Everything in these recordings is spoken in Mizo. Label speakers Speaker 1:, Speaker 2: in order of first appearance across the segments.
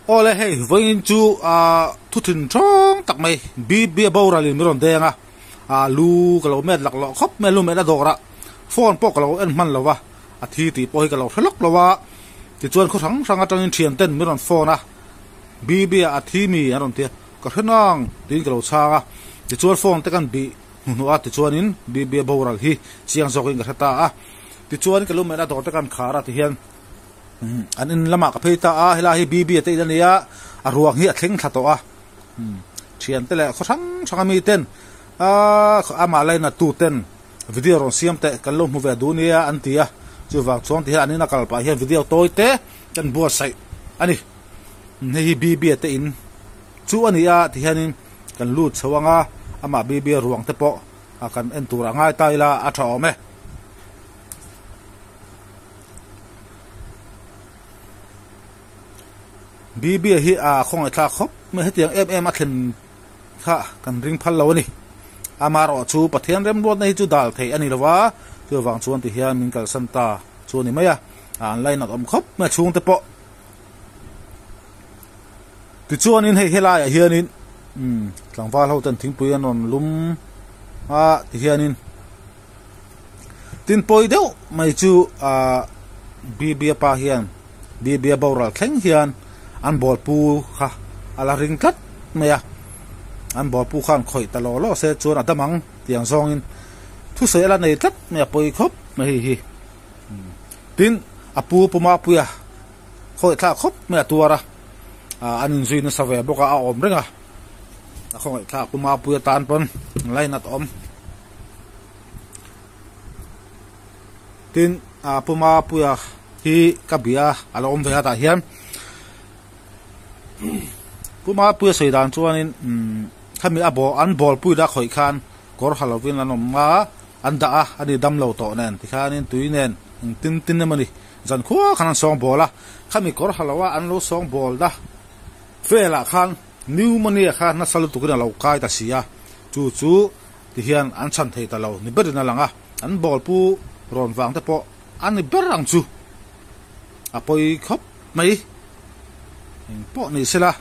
Speaker 1: Awle hei vawiin chu ah thu thin thawng tak mai BB a boral in min rawn deng a ah lu ka lo met lak loh khawp mai a lu met a dawr a phone pawh ka lo en hman lo va a thi tih pawh hi ka lo hre lawk lo a tichuan khaw hrang hrang atangin thian ten min rawn phone a BB a a thi mi an rawn ti a ka hre nang tiin ka lo chhang a tichuan phone te kan bih hnuhnawh a tichuanin BB a boral hi chiang zawkin ka hre ta a tichuan ka lu met a dawr te kan khar a tihian. An in lamah ka phei ta a, helai hi BB a te in a nia, a ruang hi a thleng thla tawh a, thian te leh khaw hrang hrang a mi ten aaa amah laina tu ten video rawn siam teh kan lo hmu ve duh nia an ti a, chuvang chuan ti hian an in a kal pah hian video tawi te kan buatsaih a ni, hei hi BB a te in chu a ni a ti hianin kan lut chho ang a, amah BB a ruang te pawh kan en tur a ngai ta ila a tha awm e. Bibia hi a khawngaih thlak khawp mai hetiang em em a thlen kha kan ring phal lo a ni. Amaherawh chu Pathian remruatna hi chu dal theih a ni lo va, chuvang chuan ti hian min kalsan ta chu a ni mai a, an lainat awm khawp mai a chhungte pawh. Tichuanin hei helaiah hianin umm tlangval ho ten thingpui an rawn lum a tihianin. Tin pawi deuh mai chu ahh Bibia pa hian Bibia boral thleng hian an bawlpu kha a la ring tlat mai a, an bawlpu khan khawih ta law law se chuan a dam ang tih ang zawngin thusawi a la nei tlat mai a pawi khawp mai hei hi. Tin a pu Pumapuia khawih thlak khawp mai a tuar a, ahh an inzui nasa ve bawk a a awm reng a, a khawngaih thlak Pumapuia tan pawn lainat awm. Tin ah Puma Puia hi ka bia a lo awm ve a tah hian Puma Puia sawi dan chuanin umm khami a ball an ball pui la khawih khan kawr ha lovin an awm a an dah a ani dam lo tawh nen tikhanin tui nen engtin tin emaw ni zan khua khan an sawng bawl a khami kawr ha lo a an lo sawng bawl na velah khan pneumonia kha nasa lutukin a lo kai ta si a chu chu. Tihian an chhan thei ta lo ni berin a lang a, an ball pu rawn vang te pawh a ni ber ang chu. A pawi khawp mai. Eng pawh ni sela,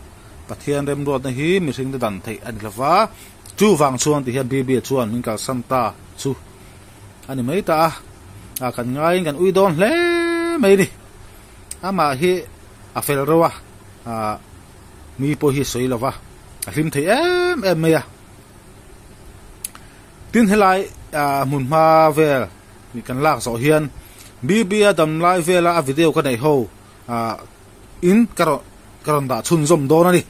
Speaker 1: Pathian remruatna hi mihring te dan theih a ni lova, chuvang chuan tihian Bibia chuan min kalsan ta chu a ni mai ta a, a kan ngaiin kan ui dawn hle mai ni. Amah hi a fel reuh a, mi pawh hi sawi lova, a hlim thei em em mai a. Tin helai ah hmun hma vel nih kan lak zawh hian BB a dam lai vela a video ka neih ho ah in ka rawn ka rawn dah chhunzawm dawn a ni.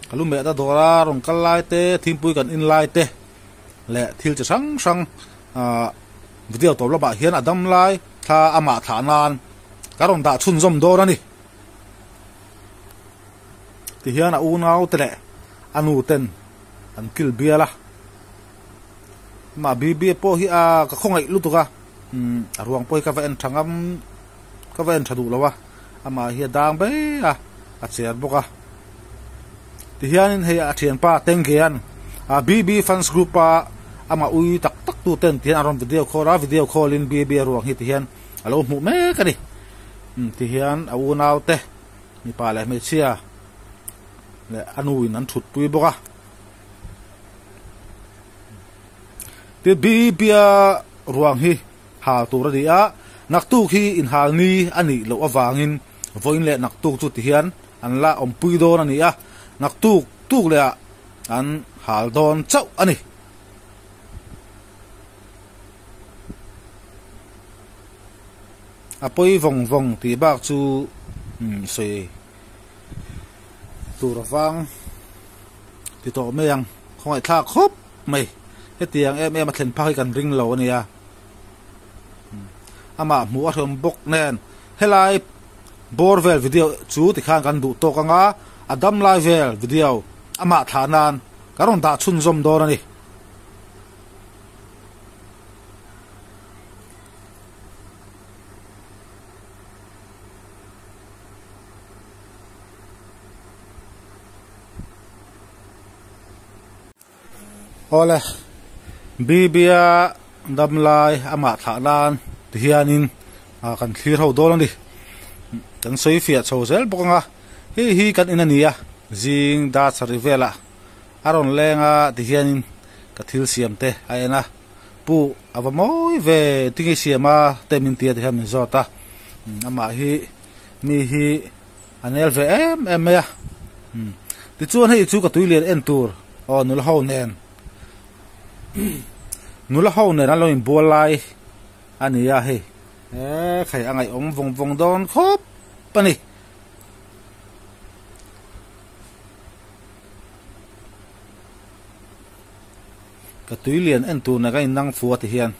Speaker 1: Ka lu meh ta dawr a rawn kal lai te thingpui kan in lai te leh thil chi hrang hrang ah video tawp lamah hian a dam lai thla amah thlah nan ka rawn dah chhunzawm dawn a ni. Tihian a unau te leh a nu ten an kil bial a, amah Bibia pawh hi a ka khawngaih lutuk a, umm a ruang pawh hi ka va en tha ngam ka va en tha duh lo a, amah hi a dang ber a, a cher bawk a. Tihianin hei a thianpa Tenggean a BB fans group a amah ui tak tak tu ten tihian a rawn video call a, video call in Bibia ruang hi tihian a lo hmuh mek a ni. Umm tihian a unau te. Mipa leh hmeichhia leh a nu in an thut pui bawk a. Ti Bibia ruang hi hal tur a ni a, naktuk hi inhal ni a nih loh avangin vawiin leh naktuk chu tihian an la awmpui dawn a ni a, naktuk tuk leh ah an hal dawn chauh a ni. A pawi vawng vawng tih bak chu sawi tur avang ti tawh mai ang khawngaih thlak khawp mai hetiang em em a thlen phak hi kan ring lo a nia amah hmuh a hrem bawk nen helai bawr vel video chu tikhan kan duh tawk anga a dam lai vel video amah thlah nan kan rawn dah chhunzawm dawn a ni. Awle Bibia damlai amah thlah nan tihianin ah kan thlir ho dawn a ni. Kan sawi fiah chho zel bawk ang a, hei hi kan in a ni a, zing dar sarih velah a rawn leng a tihianin ka thil siam te a en a, Pu a va mawi ve tinge siam a te min tia tihian min zawt a, amah hi mi hi a nel ve em em mai a, tichuan hei chu ka tui lian en tur aw nula ho nen nula ho nen an lo inbual lai a ni a hei. He khai a ngaihawm vawng vawng dawn khawp a ni. Ka tui lian en tur nen ka innang fu a ti hian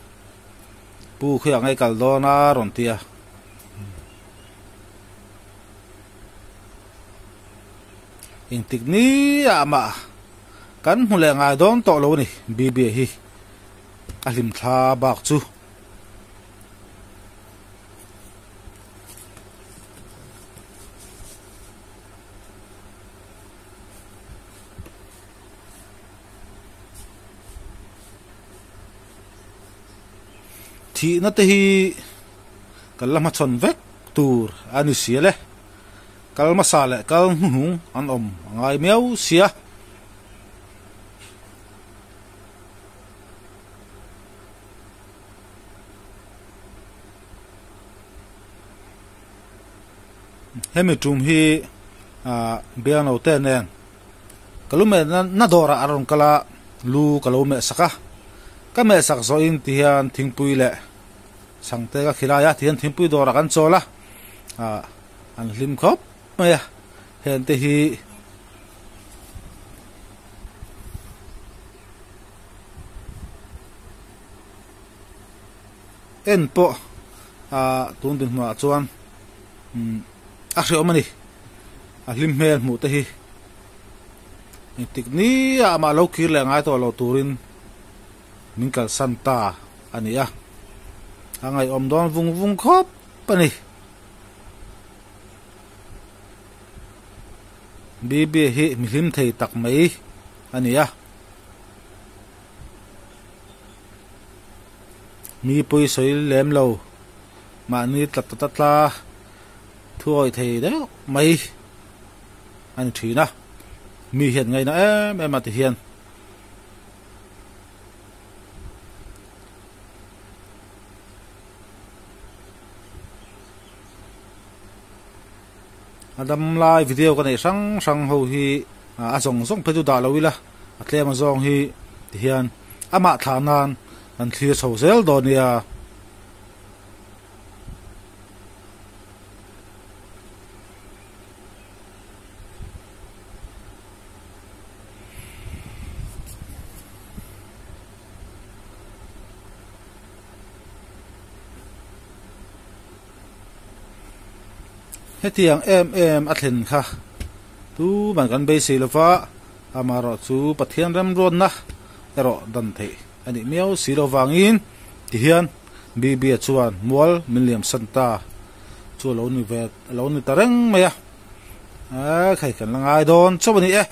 Speaker 1: pu khi a ngaih kal dawn a rawn ti a. Engtik ni ah mah kan hmu leh ngai dawn tawh lo a ni Bibia hi a hlim thla bak chu. Thihna te hi kan la hmachhawn vek tur a ni sia le. Kal hmasa leh kal hnuhnung an awm a ngai miau sia. Hemi tum hi ah bianglo te nen ka lu meh na dawrah a rawn kal a lu ka lo meh sak a ka meh sak zawh in ti hian thingpui leh chhangte ka khilai a ti hian thingpui dawrah kan chawl a ah an hlim khawp mai a heng te hi. En pawh ah tun dinhmunah chuan umm a hreawm a ni a hlim hmel hmuh te hi engtik ni ah mah lo kir leh ngai tawh lo turin min kalsan ta a ni a a ngaihawm dawn vung vung khawp a ni. Bibi hi mi hlim thei tak mai a ni a. Mi pawi sawi lem lo mahni tla ta ta tla thuawi thei deuh mai a ni thin a. Mi hian ngaina em em a ti hian. A dam lai video ka neih hrang hrang ho hi a zawng zawng phei chu dah lo ila a tlem a zawng hi tihian amah thlah nan kan thlir chho zel dawn nia. Hetiang em em a thlen kha tuman kan beisei lova, amaherawh chu Pathian remruatna erawh dan theih a nih miau si lo vangin tihian Bibia chuan mual min liam san ta chu a lo ni ve a lo ni ta reng mai a, khai kan la ngai dawn chauh a ni e.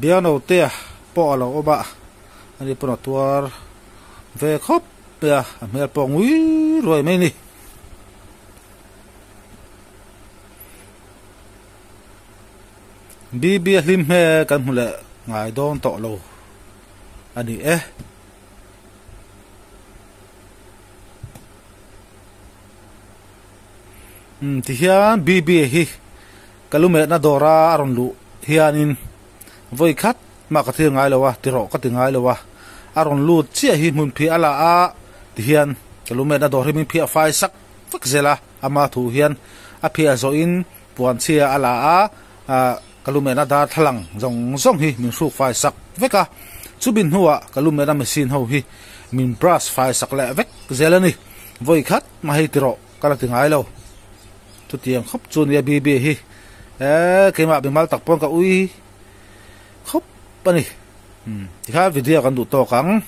Speaker 1: Biano te pawh a lo awm a ani pawn a tuar ve khawp mai a a hmel pawh ngui ruai mai a ni. Bibi a hlim hmel kan hmu leh ngai dawn tawh lo a ni e. Umm tihian Bibi hi ka lu mehna dawra a rawn luh hianin vawi khat mah ka thlir ngai lo a tirawh ka ti ngai lo a a rawn lut chiah hi hmun phiah a la a tihian ka lu mehna dawr hi min phiah fai sak vek zel a. Ama thu hian a phiah zawhin puan chhia a la a, ka lumehna darthlalang zawng zawng hi min hruk fai sak vek a, chumi hnuah ka lumehna machine ho hi min brush fai sak leh vek zel a ni. Vawi khat mah hei tirawh ka la ti ngai lo. Chutiang khawp chu nia Bibi hi e keimah bimal tak pawn ka ui khawp a ni. Tikhan video kan duh tawk ang.